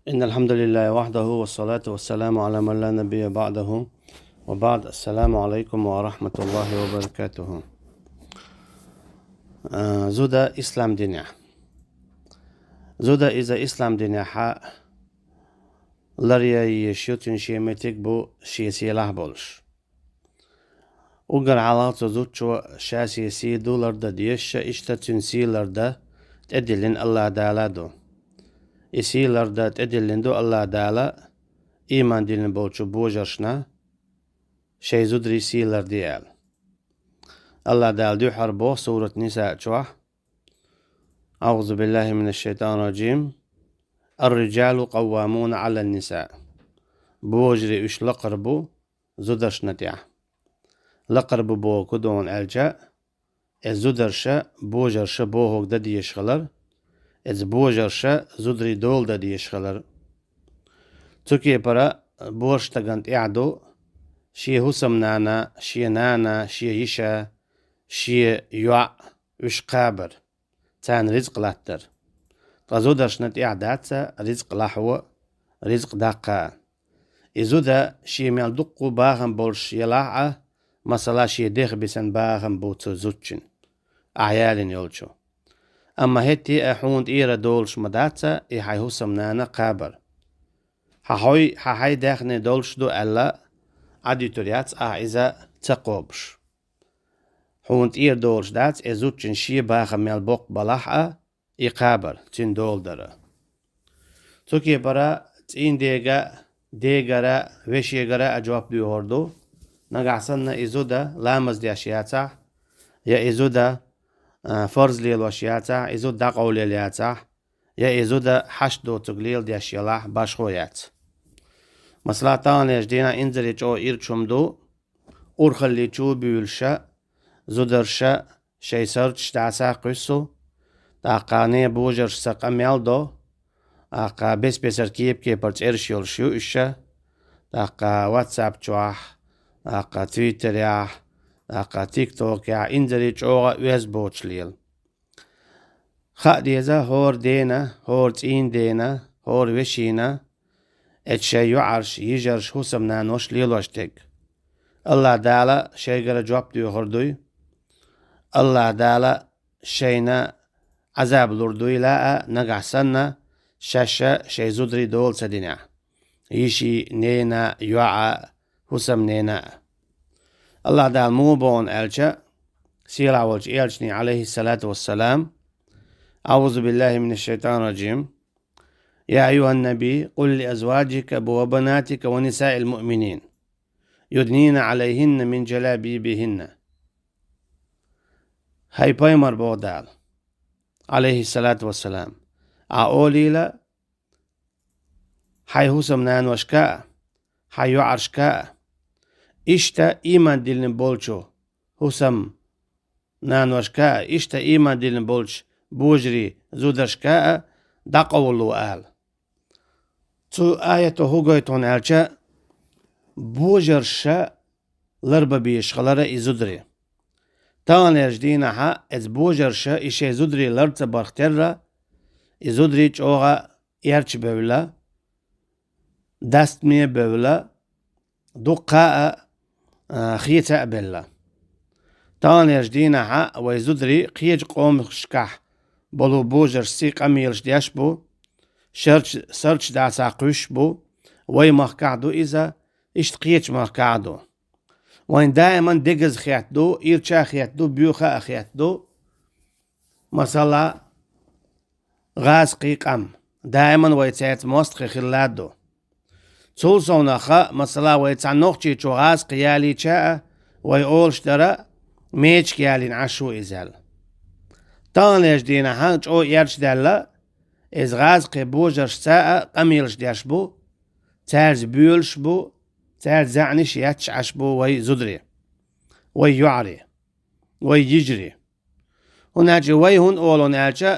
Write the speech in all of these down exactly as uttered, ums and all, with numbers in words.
إن الحمد لله وحده والصلاة والسلام على من لا نبي بعده وبعد. السلام عليكم ورحمة الله وبركاته. Э, зуда ислам динехь. Зуда иза ислам динехьа ларъяйеш ю, цуьнан шен меттиг бу шен сийлахь болуш. Уггар хьалха цу зудчо ша шен сий ду лардан дезаш, иштта цуьнан сий лардан тӀедиллина АллахӀ Дала ду. И сий лардан тӀедиллина ду АллахӀ Дала, ийман диллина болчу божаршна, шайн зударийн сий ларде аьлла. АллахӀ Дала дуьххьара боху сурат Нисаъ чохь: أعوذ بالله من الشيطان الرجيم. الرجال قوامون على النساء. Божарий уьш лакхара бу зударшна тӀехь. Лакхара бу бохург хӀун ду аьлча, иза зударша божарша бохург дан дезаш хилар, иза божарша зударийн дола дан дезаш хилар. Цу кепара божаршна тӀехь ду шен хӀусамнана, шен нана, шен йиша, шен йоӀ, уьш кхабар, царна ризкъ латтар. Ткъа зударшна тӀехь дац ризкъ лахьо, ризкъ даккха. И зуда шен мел дуккха бахам болуш елахь а, масала, шен дех бисина бахам бу цу зудчун, ахь ялийна йолчу. Амма хӀетте а хьуна тӀера долуш ма дац и хьайн хӀусамнана кхабар. Хьан хьой, хьан хьайн даьхни долуш ду аьлла, Ӏадуьтур яц ахь иза ца кхобуш. Хьуна тӀера долуш дац и зудчун шен бахам мел боккха балахь а, и кхабар, цуьнан дола дара. Цу кепара цӀийнан дега, дегара, вешегара а жоп доьхур ду. Нагахь санна и зуда ламаз деш яцахь, я и зуда, а, фарз лелош яцахь, и зуда дӀакъовлаелла яцахь, я и зуда хьашт доцург леладеш елахь, башхо яц. Масала, таханлерчу дийнахь инзаре чӀогӀа ирча хӀума ду, урхаллин чу буьйлуша, зударша шайн сарчаш дӀасакхуьссу, тӀаккха нехан божаршца къамел до, тӀаккха бес-бесара кеп-кепара цӀераш йолуш ю уьш, тӀаккха WhatsApp чохь, тӀаккха Twitter-ехь, тӀаккха TikTok-ехь, инзаре чӀогӀа оьзда боцуш лела. Хаа деза хӀора дена, хӀора цӀийнан дена, хӀора вешина, эцу шайн йоӀарш, йижарш, хӀусамнанош лелош дерг. АллахӀ Дала шайгара жоп доьхур дуй. АллахӀ Дала шайна Ӏазаб лур дуй лаа, нагахь санна, шаьш шайн зударийн дола ца динехь. Йишин, ненан, йоӀан, хӀусамненан а. АллахӀ Дала муха боху аьлча, сийлахь волчу элчане, Ӏалайхиссалату вассалам: أعوذ بالله من الشيطان الرجيم. يا أيها النبي قل لأزواجك وبناتك ونساء المؤمنين يدنين عليهن من جلابيبهن. ХӀай пайхамар, боху Дала, Ӏалайхиссалату вассалам, ахь олийла хьайн хӀусамнаношка а, хьайн йоӀаршка а, иштта ийман диллина болчу хӀусамнаношка а, иштта ийман диллина болчу божарийн зударшка а дӀакъовлало ала. Цу аято хӀун гойту хьуна аьлча, божарша ларбан безаш хилара и зударий. Таханлерчу дийнахьа эцу божарша и шайн зударий лар ца барх терра, и зударий чӀогӀа эрча бевлла, дастаме а бевлла, дуккха а, а, хеца а белла. Таханлерчу дийнахьа вай зударий кхечу къомашкахь болу божаршций къамелаш деш бу, шарч-, сарчаш дӀасакхуьссуш бу, вай махкахь ду иза, иштта кхечу махкахь а ду. Вайн даиман дегаза хетта ду, ирча а хетта ду, боьха а хетта ду. Масала, гӀазкхийн къам. Даиман вай цаьрца мостагӀий хилла а ду. Цул совнаха, масала, вай цхьана нохчичо гӀазкхи ялийча а, вай олуш дара, мечик ялийна Ӏаш ву иза аьлла. Таханлерчу дийнахьа чӀогӀа эрча даьлла, иза гӀазкхийн божаршца а къамелаш деш бу, цаьрца боьлуш бу, цаьрца заьӀнаш а етташ Ӏаш бу вай зударий, вай йоӀарий, вай йижарий. ХӀунда аьлча вай хӀунда олу аьлча,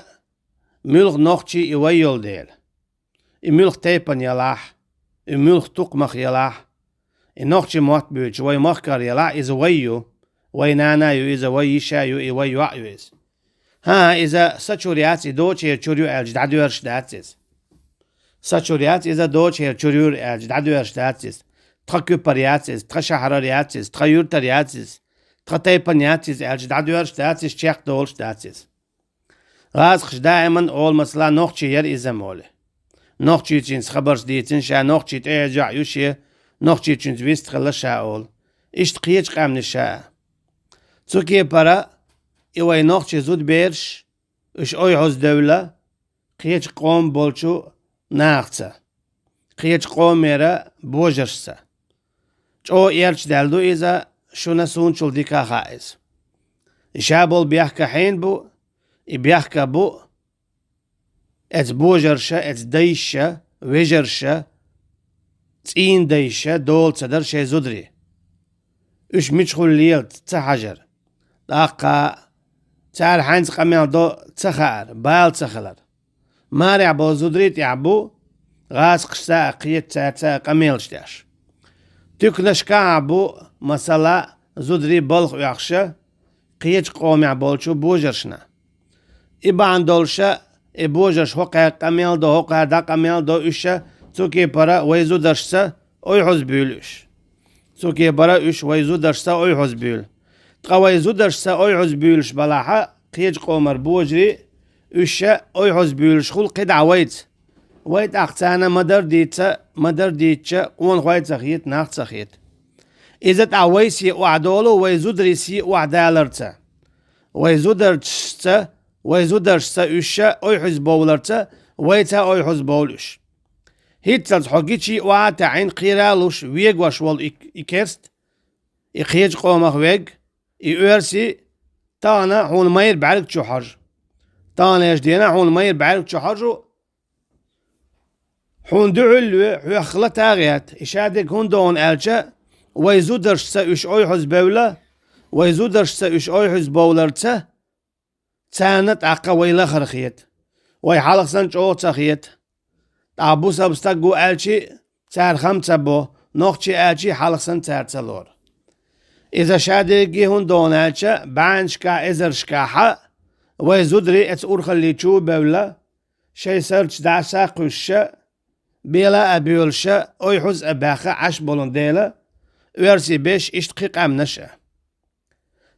муьлха нохчий и вай йолу дела. И муьлха тайпана ялахь, и муьлха тукхамах ялахь, и нохчийн мотт буьйцуш вай махкара ялахь, иза вай ю, вай нана ю иза, вай йиша ю и, вай йоӀ ю иза. ХӀан-хӀа, иза сан чуьра яц, и дочеран чуьра ю аьлча, дӀадоьрзуш дац иза. Са чура яц иза, дочу хӀера чура юра аьлча, дӀадоьрзуш дац иза. Тхан куьпара яц иза, тхан шахьарара яц иза, тхан юьртара яц иза, тхан тайпана яц иза аьлча, дӀадоьрзуш дац иза, чекхдолуш дац иза. ГӀазкхаша даиман олу, масала, нохчи яра иза молу. Нохчичуьнца хабарш дийцина ша, нохчи тӀеэза йоӀ ю шен, нохчичуьнца вист хилла ша олу. Иштта кхечу къаьмнаш ша а. Цу кепара и вай нохчи зудабераш, уьш ойхьуз девлла, кхечу къоман болчу нахаца, кхечу къомера божаршца. ЧӀогӀа эрча даьлла ду иза, шуна суначул дика а хаьа иза. И ша болу бехк хьенан бу, и бехк бу, эцу божарша, эцу дайша, вежарша, цӀийнан дайша дола ца дара шайн зударий. Уьш мичахула лела ца хьажар. ТӀаккха цара хьаьнца къамел до ца хаар, бала ца хилар. Марехь болу зударий тӀехь бу гӀазкхашца а, кхечу цаьрца а къамелаш деш. Туьканашкахь а бу, масала, зударий балха оьхуша, кхечу къомехь болчу божаршна. И бахьана долуша, и божарш хӀокхаьрга къамел до, хӀокхаьрга дӀакъамел до, уьш ша цу кепара вай зударшца ойхьуз буьйлу уьш. Цу кепара уьш вай зударшца ойхьуз буьйлу. Ткъа вай зударшца ойхьуз буьйлуш балахьа, кхечу къомара божарий, уьш ша ойхьуз буьйлуш хуьлу кхидӀа вайца. Вай тӀаккха царна ма-дарра дийца, ма-дарра дийцча, къонахой ца хета, нах ца хета. Иза тӀаккха вай сий охьадолу, вай зударий сий охьадаларца. Вай зударшца, вай зударшца уьш ша ойхьуз бовларца, вайца ойхьуз бовлу уьш. ХӀинццалц хьо гичий охьа а таьӀина, кхера а луш, вегош волу и, и керста, и кхечу къомах вег, и оьрси, тахана хьуна майра бӀаьрг чу хьожу. Таханлерчу дийнахь хьуна майра бӀаьрг чу хьожу, хьуна дуьхьал лоь, хьоьх лата а гӀерта, и шадерг хӀунда догӀу аьлча, вай зударшца уьш ойхьуз бевлла, вай зударшца уьш ойхьуз бовларца, царна тӀаккха вай лахара хета. Вай хьалха санна чӀогӀа ца хета. ТӀаккха бусалба стаг ву аьлчи, цара хам ца бо, нохчи аьлчи, хьалха санна цара ца лору. Иза шадерриге хӀунда догӀу аьлча, бӀеннашкахь, эзаршкахьа вай зударий эцу урхаллий чу а бевлла, шайн сарчу дӀаса а кхуьссуша, бела а боьлуша, ойхьуз а баьхха Ӏаш болун дела, оьрсий беш иштта кхин къаьмнаш а.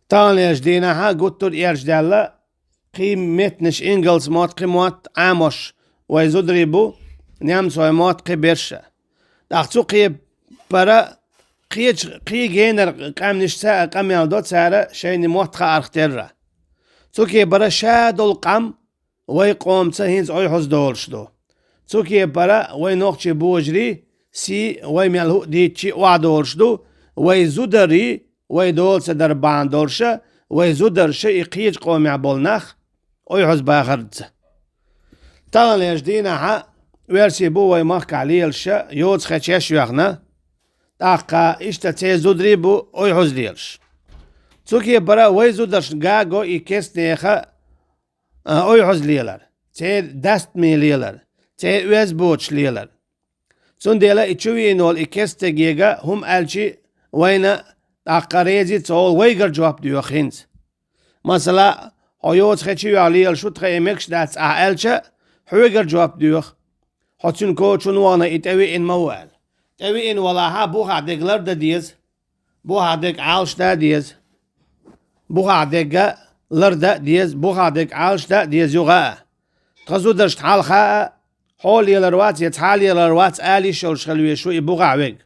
Таханлерчу дийнахьа гуттар а эрча даьлла, кхин меттанаш ингалс мотт, кхин мотт Ӏамош вай зударий бу, немцой мотт кхин берш а. ТӀаккха цу кхин пара кхечу, кхин генара къаьмнашца а къамел до цара шайна мотт хаарх терра. Цу кепара ша долу къам вай къомца хӀинца ойхьуз долуш ду. Цу кепара вай нохчий божарий сий вай мел хӀуъа дийцчи охьадолуш ду, вай зударий, вай дола ца дар бахьана долуша, вай зударша и кхечу къомехь болу нах ойхьуз бахарца. Таханлерчу дийнахьа оьрсий бу вай махкахь лелаша, йоцу хечеш а йоьхна, тӀаккха иштта церан зударий бу ойхьуз лелаш. Цу кепара вай зударшна га го и керстанеха а, ойхьуз лелар, церан дастаме лелар, церан оьзда боцуш лелар. Цундела и чу веана волу и керста стега хӀума аьлчи вайна тӀаккха реза ца волу вайгара жоп доьху хӀинца. Масала, хьо йоцу хечи йоьхна лелаш ву, тхан и мегаш дац ахьа аьлча, хьоьгара жоп доьху. Хьо цуьнан кочун вахана и тӀевеана ма ву аьлла. ТӀевеана валахьа, бухахь дерг лардан деза. Бухахь дерг Ӏалашдан а деза. Бухахь дерг лардан а деза, бухахь дерг Ӏалашдан а деза юха а. Тхан зударшна хьалха а, хьо лелар вац, я цхьа лелар вац, ала йиш йолуш хила везаш ву и бухахь верг.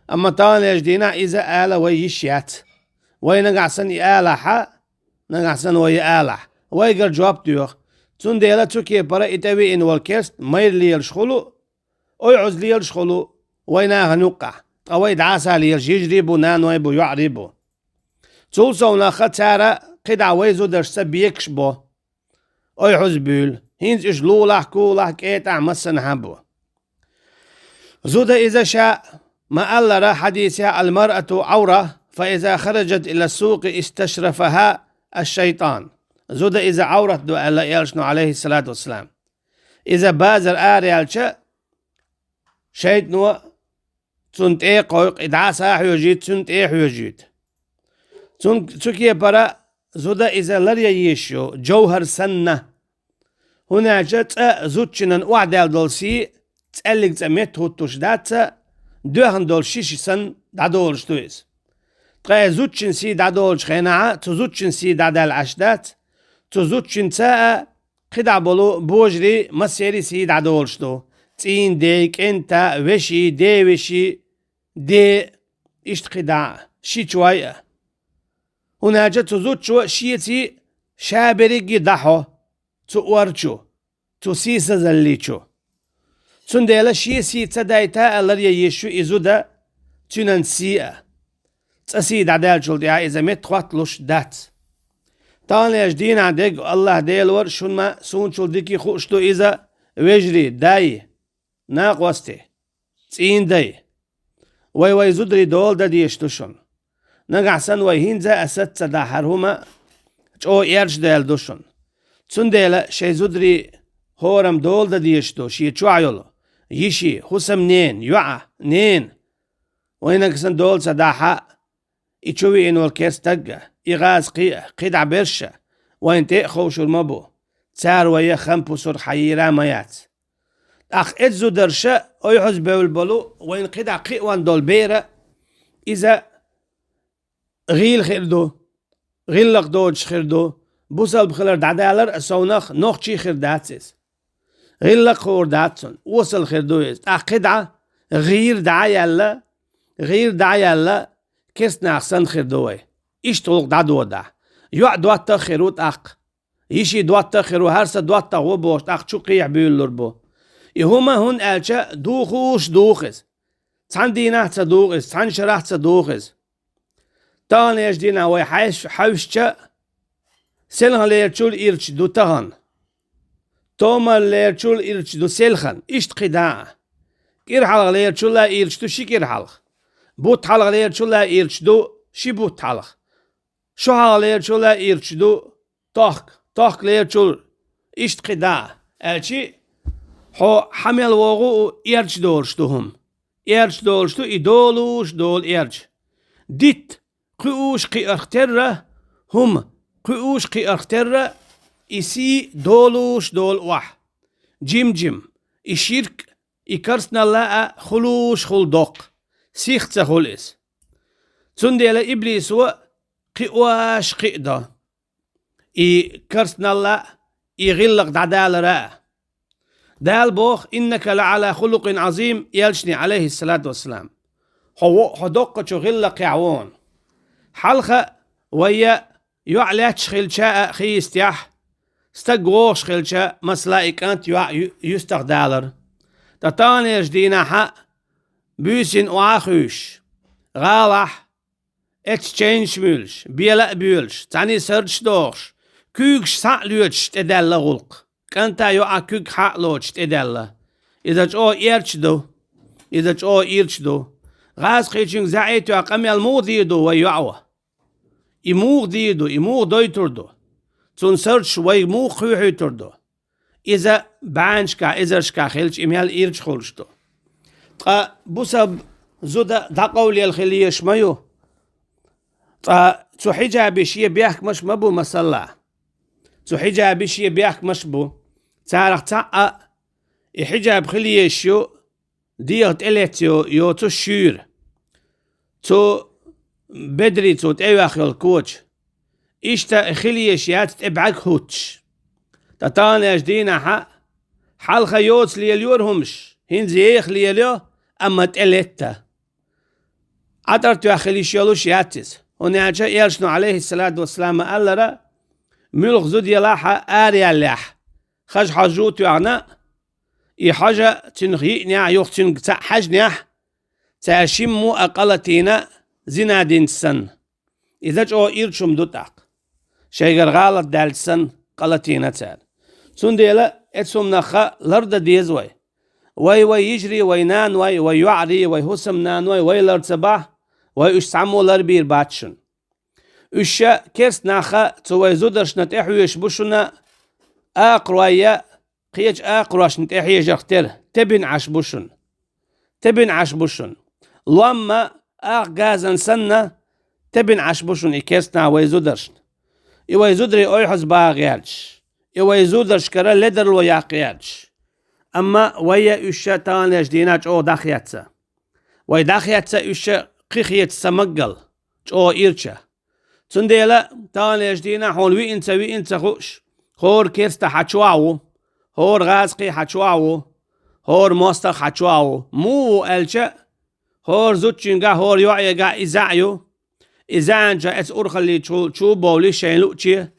Амма таханлерчу дийнахь иза ала вай йиш яц. Вай нагахь санна и алахьа, нагахь санна вай и алахь, вайгара жоп доьху. Цундела цу кепара и тӀевеана волу керста майра лелаш хуьлу, ойхьуз лелаш хуьлу вай нахана юккъахь, ткъа вай дӀаса лелаш йижарий бу, наной бу, йоӀарий бу. Цул совнаха цара кхидӀа вай зударшца бекаш бо, ойхьуз буьйлу, хӀинца уьш лулахь, кулахь, кӀетӀахь массанхьа бо. Зуда иза ша ма-аллара хьадисехь: «Ал-маръату Ӏавра, фа иза хараджат ила сукъи исташрафаха аш-шайтан». Зуда иза Ӏаврат ду аьлла элчано, алейхиссалату вассалам. Иза базар араялча, шайтано цунна тӀе а кхойкху, и дӀаса а хьоьжуьйту, цунна тӀе а хьоьжуьйту. Цун, цу кепара зуда иза ларъян йиш ю, жовхӀар санна. ХӀунда аьлча цкъа зудчунна охьадаьлла долу сий цӀеллиг цӀа метта хӀуттуш дац, доьхна долу шиша санна дӀадолуш ду иза. Ткъа и зудчун сий дӀадолучу хенахь, цу зудчун сий дӀадаьлла Ӏаш дац, цу зудчуьнца а кхидӀа болу божарий массеран сий дӀадолуш ду, цӀийнан ден, кӀентан, вешин, ден вешин, ден, иштта кхидӀа а, ши чой а. ХӀунда аьлча цу зудчо шеца ша берриге дӀахьо цу ор чу, цу сийсазалли чу. Цундела шен сий ца дайта а ларъян езаш ю и зуда, цуьнан сий а. ЦӀа сий дӀадаьллачул тӀаьхьа иза метта хӀотталуш дац. Таханлерчу дийнахь дерг Аллахь Дела вара шуна ма суначул дика хууш ду иза, вежарий, дай, накъостий, цӀийнан дай. Вай вайн зударий дола дан дезаш ду шуна. Нагахь санна вай хӀинца а саца ца дахь хӀара хӀума чӀогӀа эрча даьлла ду шуна. Цундела шайн зударий хӀораммо дола дан дезаш ду, шен чохь йолу йиши, хӀусамнена, йоӀа, нена. Вайнаг санна дола ца дахь, и чу веана волу керста стаг а, и гӀазкхи а, кхидӀа берш а вайна тӀе а ховшур ма бу. Цара вай хампусур хьайийра а ма яц. ТӀаккха эцу зударша, ойхьаза бевлла болу, вайна кхидӀа кхиаван долу бер а, иза гӀийла хир ду, гӀиллакх доцуш хир ду, бусалба хилар дӀадалар а совнах, нохчий хир дац иза. ГӀиллакх хуур дац цунна, осал хир ду иза. ТӀаккха кхидӀа гӀийра дӀа а яьлла, гӀийра дӀа а яьлла, керста нах санна хир ду вай. Иштта гӀуллакх дӀадодахь. ЙоӀ доттагӀа хир ву тӀаккха. Йиши доттагӀа хир ву, хӀара сан доттагӀа ву бохуш, тӀаккха чу кхехьа буьйлалур бу. И хӀума, хӀунда аьлча духуш духу иза. Цхьана дийнахь а ца духу иза, цхьана шарахь а ца духу иза. Таханлерчу дийнахь вай хьаьвсча, селханлерчул ирча ду тахана. Томаллерчул ирча ду селхана, иштта кхидӀа а. КӀира хьалхалерчул а ирча ду ши кӀира хьалха. Бутт хьалхалерчул а ирча ду ши бутт хьалха. Шо хьалхалерчул а ирча ду тохка, тохкалерчул иштта кхидӀа а. Аьлчи, хьо хьан мел вогӀу а эрча долуш ду хӀума. Эрча долуш ду и долуш долу эрча. Дитт кхуьуш кхиарх терра, хӀума кхуьуш кхиарх терра, и сий долуш долу охьа. Жим-жим, и ширк, и карсналла а хуьлуш хуьлу доккха, сих ца хуьлу иза. Цундела иблисо кхиош кхиадо. И карсналла а, и гӀиллакх дӀадалара а. Дала боху: «Иннака ла Ӏала хулукъин Ӏазим», элчане, Ӏалайхиссалату вассалам. Хьо ву, хьо доккхачу гӀиллакхехь ву хьуна. Хьалха вай йоӀ лаьтташ хилча а хи йистехь, стаг вогӀуш хилча, масала, и кӀант, йоӀ ю-, юьстах далар. Ткъа таханлерчу дийнахь а буьйсанна охьа а хуьйшуш, гӀалахь, эццу чевнаш муьйлуш, бела а боьлуш, цхьаьний сардаш а дохуш, куьйгаш схьа а лоьцуш тӀедаьлла гӀуллакх. КӀанта, йоӀа куьг схьа а лоцуш тӀедаьлла. Иза чӀогӀа эрча ду. Иза чӀогӀа ирча ду. ГӀазкхичуьнга заьӀийтош къамел муха дийр ду вай йоӀа? И муха дийр ду, и муха дойтур ду? Цунна сардаш вайга муха хьуьйхьуьйтур ду? Иза бӀеннашкахь, эзаршкахь хилча, и мел ирча хуьлуш ду. Ткъа бусалба зуда дӀакъовлаелла хила езаш ма ю. Ткъа цу хьиджаби шен бехкамаш ма бу, масала. Цу хьиджаби шен бехкамаш бу. Царах цхьаъ а, и хьиджаб хила езаш ю, дегӀа тӀелетта йо-, йоцу шуьйра. Цу бедарий цо тӀеоьхна йолу коча. Иштта хила езаш яц тӀе бӀаьрг хӀуттуш. Ткъа таханлерчу дийнахь а хьалха йоцу лелайора хӀумаш, хӀинца еха лелайо, амма тӀелетта. ӀатӀар тоьхна хила йиш йолуш яц иза. ХӀунда аьлча элчано, Ӏалайхиссалату вассалам, ма-аллара: «Муьлха зуда елахь а, араяьллехь, хаза хьожа а тоьхна, и хьожа цуьнах йиънехь, юха цуьнга цхьаъ хьаьжнехь, цара шиммо а къа латийна, зина динча санна». Иза чӀогӀа ирча хӀума ду тӀаккха. Шайгара гӀалат даьлча санна, къа латийна цара. Цундела эцу хӀуманах лардан деза вай. Вай, вай йижарий, вай наной, вай йоӀарий, вай хӀусамнаной вай лар ца бахь, вай уьш цхьаммо ларбийр бац шуна. Уьш ша керста нах а цу вай зударшна тӀехьоьжуш бу шуна, акхарой я кхечу акхарошна тӀехьежарх тера, тебина Ӏаш бу шуна. Тебина Ӏаш бу шуна. Ломма, акха газан санна, тебина Ӏаш бу шуна и керста нах вай зударшна. И вай зударий ойхьаза багӀа гӀерташ, и вай зударшкара ледарло яккха гӀерташ, Амма вай уьш таханлерчу дийнахь чӀогӀа дӀахецна. Вай дӀахецна уьш кхин хеташ ца маггал, чӀогӀа ирча. Цундела таханлерчу дийнахь хьуна виъна ца виъна ца хууш, хӀора керста хьан чохь ву, хӀора гӀазкхий хьан чохь ву, хӀора мостагӀ хьан чохь ву, муха ву аьлча, хӀора зудчуьнгахь, хӀора йоӀегахь и зӀе ю. И зӀенчохь эца урхалличул чу бовлий шайн луъче,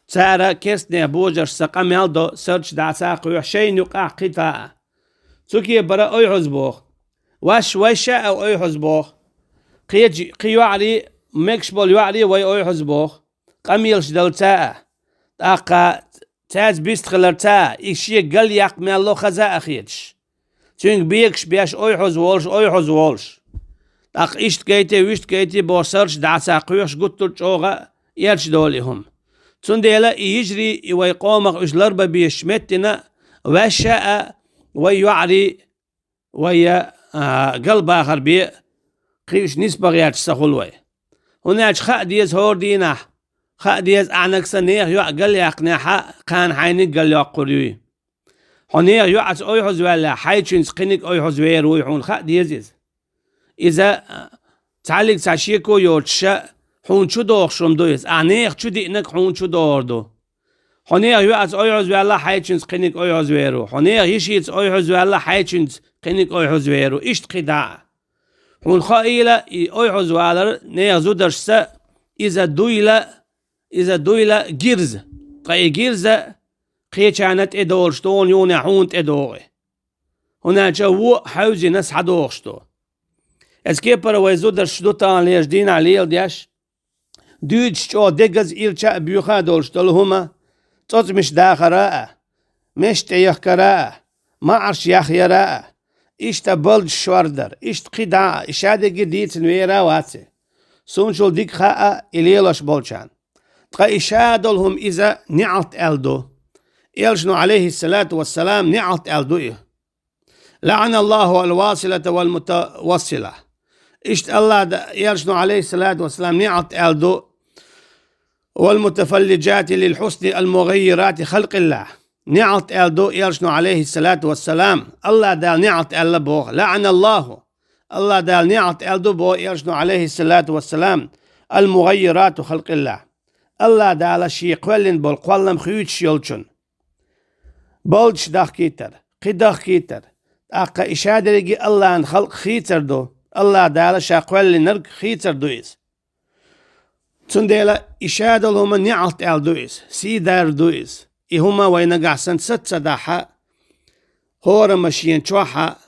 цара керстанех божаршца къамел до, сарч дӀа ца кхоьхьу, шайна юкъахь кхин тӀе а. Цу кепара ойхьуз боху. Ваш вайша а ойхьуз боху. Кхечи, кхин йоӀарий, мегаш болу йоӀарий вай ойхьуз боху. Къамелаш дала ца а. ТӀаккха цаьрца бистхилар ца а, и шен гал яккха мел ло хаза а хеташ. Цуьнга бегаш беш ойхьуз волуш, ойхьуз волуш. ТӀаккха иштта гайти, вуьшта гайти боху сарч дӀа ца кхоьхьуш гуттар а чӀогӀа а эрча долу и хӀума. Цундела и йижарий, и вай къомах уьш ларбан безачу меттина, ваьшша а, вай йоӀарий, вай а, галбахар бен, кхин уьш нисбан гӀерташ ца хуьлу вай. ХӀунда аьлча хаа деза хӀора дийнахь, хаа деза ахьанаг сан нехан йоӀ гал яьккхинехь а, кхана хьайниг гал йоккхур юй. Хьо нехан йоӀаца ойхьуз ваьллехь, хьайчуьнца кхиниг ойхьуз вер вуй, хьуна хаа деза иза. Иза, а, цхьаллиг цхьа шеко йоцуша, хьуна чу дохуш хӀума ду иза. Ахьа нехан чу диънарг хьуна чу догӀур ду. Хьо нехан йоӀаца ойхьуз ваьлла, хьайчуьнца кхиниг ойхьуз вер ву. Хьо нехан йишица ойхьуз ваьлла, хьайчуьнца кхиниг ойхьуз вер ву. Иштта кхин дӀа а. Хьуна хаийла, и ойхьуз валар нехан зударшца, иза дуйла, иза дуйла гирза. Ткъа и гирза кхечарна тӀедолуш ду, хьуна юханехь хьуна тӀедогӀу. ХӀунда аьлча вон хьаьвзина схьадохуш ду. Эцу кепара вай зударш ду таханлерчу дийнахь леладеш, дуьйцуш чӀогӀа дегаза, ирча а, боьха а долуш долу хӀума, цӀоцкъамаш дахара а, мешан тӀе яхкара а, маӀарш яхъяра а, иштта балдаш шордар, иштта кхин дӀа а, и шадерриге дийцина вер а вац и. Суна шул дика хаьа и лелош болчарна. Ткъа и ша долу хӀума иза неӀалт аьлла ду. Элчано, Ӏалайхиссалату вассалам, неӀалт аьлла ду и. «ЛаӀаналлаху ал-василата вал-мутавассила». Иштта Аллах да-, Элчано, Ӏалайхиссалату вассалам, неӀалт аьлла ду: «Вал-мутафаллиджати лил-хьусни ал-мугӀаййирати халкъиллах». НеӀалт аьлла ду Элчано, Ӏалайхиссалату вассалам, Аллах Дала неӀалт аьлла боху. «ЛаӀаналлаху». Аллах Дала неӀалт аьлла ду боху Элчано, Ӏалайхиссалату вассалам, «ал-мугӀаййирату халкъиллах». Аллах Дала шен кхоьллина болу кхоллам хуьйцуш йолчун. Балдаш дахкийтар, кхин дахкийтар. ТӀаккха и шадерриге Аллахьан халкъ хийцар ду, Аллах Дала ша кхоьллинарг хийцар ду иза. Цундела и ша долу хӀума неӀалт аьлла ду иза, сий дар ду иза. И хӀума вай нагахь санна саца дахьа, хӀорамма шена чохь а,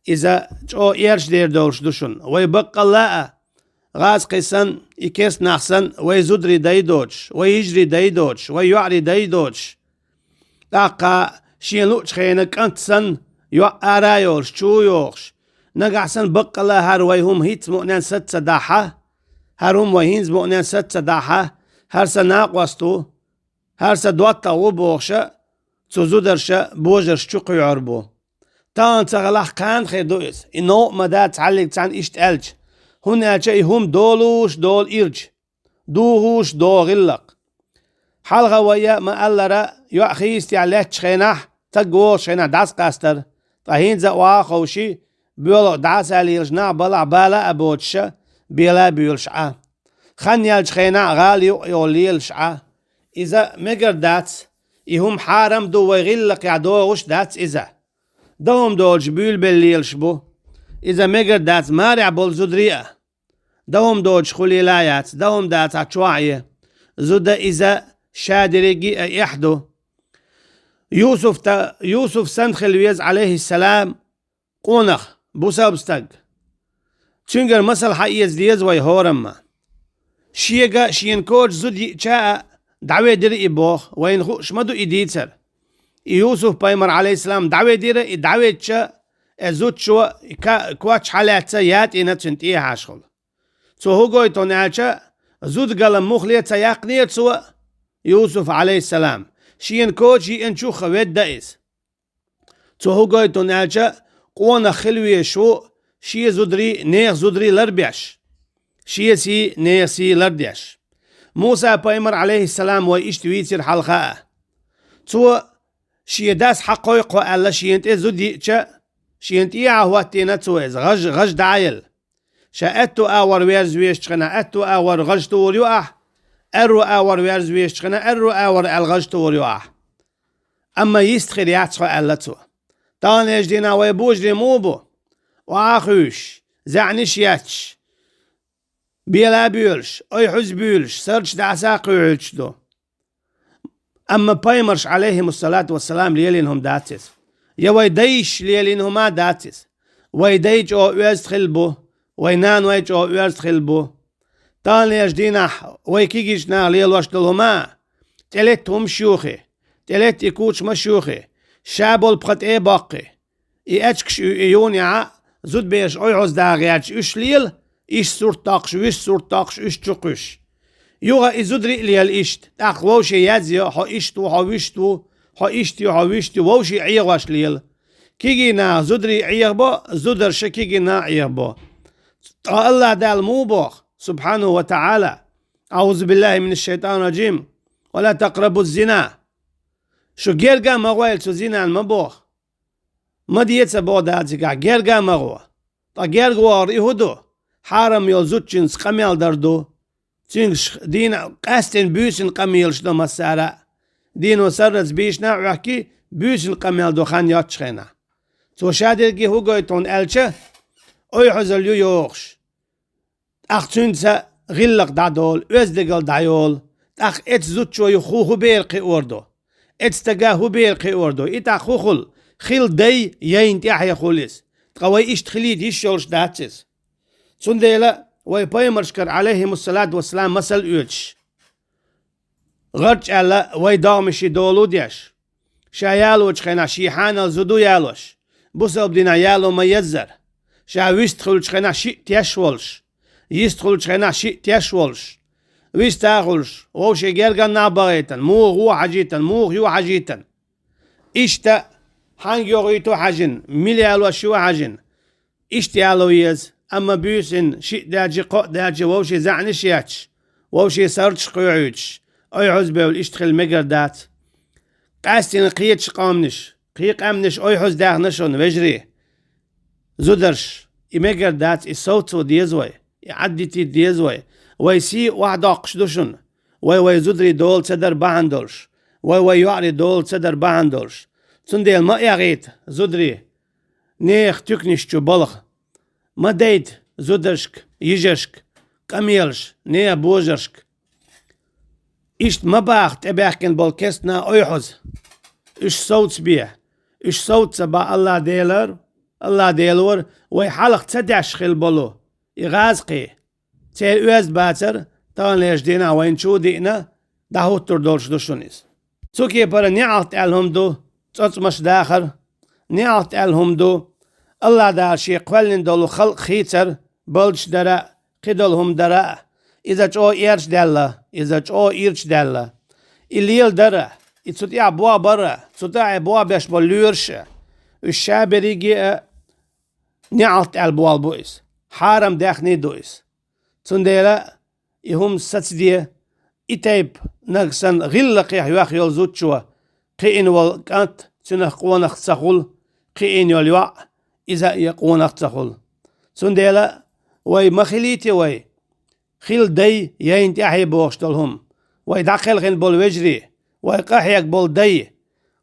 иза чӀогӀа эрча дер долуш ду шуна. Вай баккъалла а, гӀазкхий санна, и керстанах санна, вай зударий дай доцуш, вай йижарий дай доцуш, вай йоӀарий дай доцуш. ТӀаккха шен луъучу хенан кӀант санна, йоӀ ара а йолуш, чу а йохуш, нагахь санна баккъалла хӀара вай хӀума хӀинца мукъанен саца дахьа, хӀара хӀума вай хӀинца мукъанен саца дахьа, хӀара сан накъост ву, хӀара сан доттагӀа ву бохуша, цу зударша божарш чу кхуьйхьур бу. Тахана ца хилахь, кхана хир ду иза. И новкъа ма дац цхьаллиг цхьаьна иштта аьлча, хӀунда аьлча и хӀума долуш долу ирча, духуш догӀу гӀиллакх. Хьалха вайа ма-аллара, йоӀ хийцатехь лаьттачу хенахь, стаг вогӀучу хенахь дӀасакъастара, ткъа хӀинца а охьа а ховший, боьлху дӀасалелаш нах балахь бала а боцуша, бела а боьлуш Ӏа. Хан яьллачу хенахь гӀала юкъа йолу лелаш Ӏа. Иза мегар дац, и хӀума хьарам ду, вай гӀиллакхехь догӀуш дац иза. Дан хӀума доцуш буьйлабелла лелаш бу. Иза мегар дац марехь болу зударий а. Дан хӀума доцуш хуьлийла а яц, дан хӀума дацахь чохь а е. Зуда иза шадерриге а эхь ду. Юсуф та-, Юсуф санна хила веза, Ӏалайхиссалам, къонах, бусалба стаг. Цуьнгара масал хьаэца деза вай хӀорамма. Шега шена коча зуда йиъча а дӀаведира и боху, вайна хууш ма ду и дийцар. И Юсуф-пайхамар, Ӏалайхиссалам, дӀаведира, и дӀаведча, э, зудчо и ка-, коч хьалаьцна ятӀийна цуьнан тӀехьашхула. Цо хӀун гойту аьлча, зуда гала муххале ца яьккхинера цо, Юсуф, Ӏалайхиссалам, шена коча йиъначух ведда иза. Цо хӀун гойту аьлча, къонах хила везаш ву шен зударий, нехан зударий ларбеш, шен сий, нехан сий лардеш. Муса-пайхамар, Ӏалайхиссалам, вай иштта вийцира хьалха а. Цо Шен дас хьакхойкхо аьлла, шена тӀе зуда йиъча, шена тӀехьа хӀоттийна цо иза, гӀаж, гӀаж дӀа а елла. Ша аьтту агӀор верза везачу хенахь, аьтту агӀор гӀаж тухур ю ахь, аьрру агӀор верза везачу хенахь, аьрру агӀор аьлла гӀаж тухур ю ахь. Амма йист хир яц хьо, аьлла цо. Таханлерчу дийнахь вай божарий муха бу? Охьа а хуьйшуш, заьӀнаш а етташ, бела а боьлуш, ойхьуз а буьйлуш, сарраш дӀаса а кхоьхьуьйтуш ду. Амма пайхамарш, Ӏалайхимуссалату вассалам, лелийна хӀума дац иза. Я вай дайша лелийна хӀума а дац иза. Вай дай чӀогӀа оьзда хилла бу, вай наной чӀогӀа оьзда хилла бу. Таханлерчу дийнахь вай кегийчу наха лелош долу хӀума: тӀелетта хӀумаш юхий, тӀелетта и кучамаш юхий, ша болу пха тӀе а боккхий. И аьчкаш ю и юнехь а, зудабераш ойхьуз даха гӀерташ уьш лела, иштта сурт доккхуш, вуьш сурт доккхуш, уьш чу кхуьссуш. Юха и зударий а лела иштта, тӀаккха вовшийн язйо: хьо иштта ву, хьо вуьшта ву, хьо иштта ю, хьо вуьшта ю, вовшийн Ӏехош лела. Кегий наха зударий Ӏехабо, зударша кегий наха Ӏехабо. Ткъа АллахӀ Дала муха боху, субхьанаху ва таӀала: «АӀузу биллахӀи минаш-шайтӀанир-ражим. Ва ла такърабуз-зина». Шу герга а ма гӀойла цу зинан, ма боху. Ма деца боху Дала цигахь, герга а ма гӀо. Ткъа герга вахар и хӀун ду? Хьарам йолу зудчуьнца къамел дар ду. Цуьнгаш дийна къаьсттина буьйсанна къамелаш до массара а. Дийно сарралц бийшина а Ӏохкий, буьйсанна къамел до хан йоцчу хенахь. Цо ша дерриге хӀун гойту хьуна аьлча, ойхьузалла ю йохуш. ТӀаккха цуьнца гӀиллакх дӀадолу, оьздангалла дӀайолу. ТӀаккха эцу зудчо ю хӀу-, хӀун бер кхиор ду? Эцу стага хӀун бер кхиор ду? И тӀаккха хӀун хуьлу? Хила дай, яйна тӀаьхье хуьлу иза. Ткъа вай иштта хилийта йиш йолуш дац иза. Цундела вай пайхамаршкара, Ӏалайхимуссалату вассалам, масал оьцуш, гӀарч аьлла, вай догӀмаший долу деш, ша ялочу хенахь шен хьанал зуда ялош, бусалба динехь яло ма-еззара, ша вист хуьлучу хенахь шиъ теш волуш, йист хуьлучу хенахь шиъ теш волуш, вист а хуьлуш, вовшийн герган нах бахийтина, муха вон хьажийтина, муха юха хьажийтина. Иштта хьанга йохуьйту хьаьжина, мила ялош ю хьаьжина, иштта яло еза, амма буьйсанна шиъ даьлча, кхоъ даьлча, вовшийн заьӀнаш етташ, вовшийн сарралц кхоьхьуьйтуш, ойхьузбевлла иштта хила мегар дац. Къаьсттина кхечу къаьмнаш, кхин къаьмнаш ойхьуздаьхна шуна, вежарий, зударш, и мегар дац, и совцо деза вай, и Ӏаддитийта деза вай. Вай сий охьадоккхуш ду шуна, вай вай зударий дола ца дар бахьана долуш, вай вай йоӀарий дола ца дар бахьана долуш. Цундела ма эгӀийта, зударий, нехан туьканаш чу балха. Ма дайта зударшка, йижаршка къамелаш, нехан божаршка. Иштта ма баха тӀебаьхкина болу кестнах ойхьуза. Уьш совцабе. Уьш совца ца бан АллахӀ Делора, АллахӀ Делора вай хьалха ца деш хила болу и гӀазкхий, церан оьзда бацар таханлерчу дийнахь вайна чу а диъна, дӀахӀуттур долуш ду шуна иза. Цу кепара неӀалт аьлла хӀума ду, цӀоцкъамаш дахар, неӀалт аьлла хӀума ду, АллахӀ Дала Шен кхоьллина долу халкъ хийцар, балдаш дара а, кхидолу хӀума дара а, иза чӀогӀа эрча даьлла, иза чӀогӀа ирча даьлла. И леладара, и цу тӀехь бобара, цу тӀехь бобеш болу лоьраша, уьш ша берриге а неӀалт аьлла болу бу иза, хьарам даьхний ду иза. Цундела и хӀума сацаде, и тайпа нагахь санна гӀиллакхехь йоьхна йолу зудчо, кхиъна волу кӀант цуьнах къонах ца хуьлу, кхиъна йолу йоӀ иза а къонах ца хуьлу. Цундела вай ма хилийта вай, хила дай, яйна тӀаьхье бохуш долу хӀума. Вай дӀакхелхина болу вежарий, вай къахьега болу дай,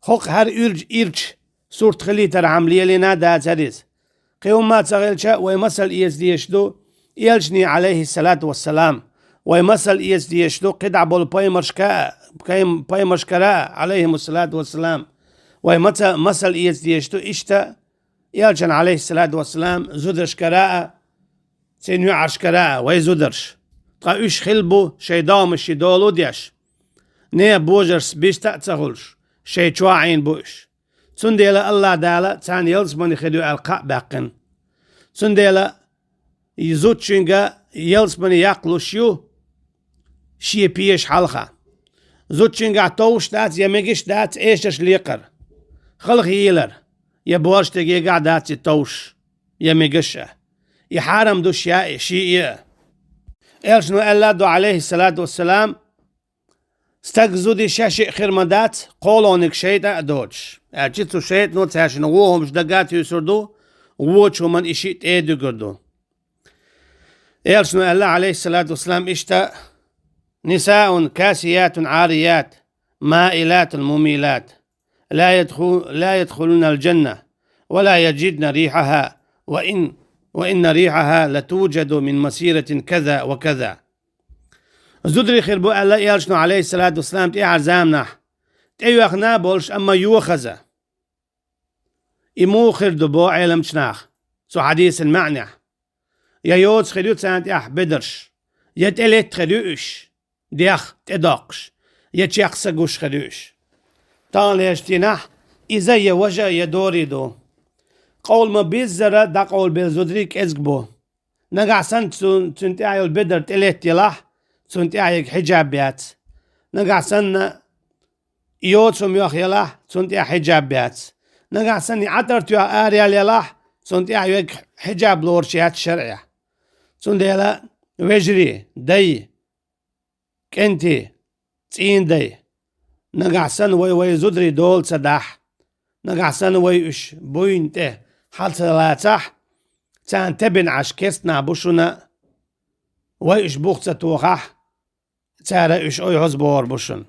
хӀокху хӀара уьрча ирча сурт хилийтархьама лелийна а дацара иза. Кхин хӀумма а ца хилча, вай масал эца дезаш ду элчане, Ӏалайхиссалату вассалам. Вай масал эца дезаш ду кхидӀа болу пайхамаршка а, пайм-, пайхамаршкара а, Ӏалайхимуссалату вассалам. Вай маца-, масал эца дезаш ду иштта элчан, Ӏалайхиссалату вассалам, зударшкара а, цуьнан йоӀаршкара а, вай зударш. Ткъа уьш хилла бу шайн догӀмаший дола деш, нехан божаршца биста а ца хуьлуш, шайн чохь Ӏийна бу уьш. Цундела АллахӀ Дала царна ялсамани хир ю аьлла кхаъ баьккхина. Цундела и зудчуьнга ялсамани яккхалуш ю шен пеша хьалха. Зудчуьнгахь товш дац я мегаш дац эшарш лекхар, халахъелар, я боьрша стегехь дац и товш, я мегаш а. И хьарам ду шен а, шен а. Элчано аьлла а ду, Ӏалайхиссалату вассалам, Стаг зуда шаьш а хир ма дац, кхоалгӀаниг шайтӀа а доцуш. Аьлча цу шайтӀано цаьршинна вон хӀумнаш дага а туьйсур ду, вочу хӀуманна и шиъ тӀе а дуьгур ду. Элчано аьлла, Ӏалайхиссалату вассалам, иштта: «نساء كاسيات عاريات مائلات مميلات لا يدخل لا يدخلن الجنة ولا يجدن ريحها وإن وإن ريحها لتوجد من مسيرة كذا وكذا». Зударий хир бу аьлла Элчано, Ӏалайхиссалату вассалам, тӀаьхьара заманахь, тӀейоьхна а болуш, амма йохаза. И муха хир ду, боху Ӏеламчу наха цу хьадисан маьӀнехь? Я йоцу хир ю царна тӀехь бедарш, я тӀелетта хир ю уьш, дегӀ тӀедоккхуш, я чекх са гуш хир ю уьш. Таханлерчу дийнахь иза я важа а я дорий ду. Къовла ма-биззара дӀакъовлабелла зударий кӀезиг бу. Нагахь санна цу-, цуьнан тӀехь йолу бедар тӀелетта елахь, цунна тӀехь ерг хьиджаб яц. Нагахь санна йоцу хӀума йохъелахь, цунна тӀехь хьиджаб яц. Нагахь санна и Ӏатар тоьхна араяьлла елахь, цунна тӀехь ерг хьиджаб лоруш яц шарӀехь. Цундела, вежарий, дай, кӀентий, цӀийнан дай, нагахь санна вай вайн зударий дола ца дахь, нагахь санна вай уьш буйна тӀе хьала ца лацахь, царна тебина Ӏаш керстанахь бу шуна, вай уьш бух ца тохахь, цара уьш ойхьаза богӀур бу шуна.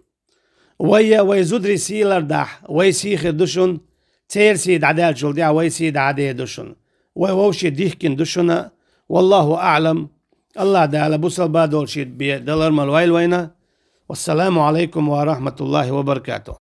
Вай я вай зударий сий лардахь, вай сий хир ду шуна, церан сий дӀадаьллачул тӀаьхьа вай сий дӀа а дер ду шуна. Вай вовшийн дихкина ду шуна. Валлаху аӀлам. АллахӀ Дала бусалба долуш бен далар ма лойла вайна. Вассаламу Ӏалайкум ва рахьматуллахӀи ва баракатухӀ.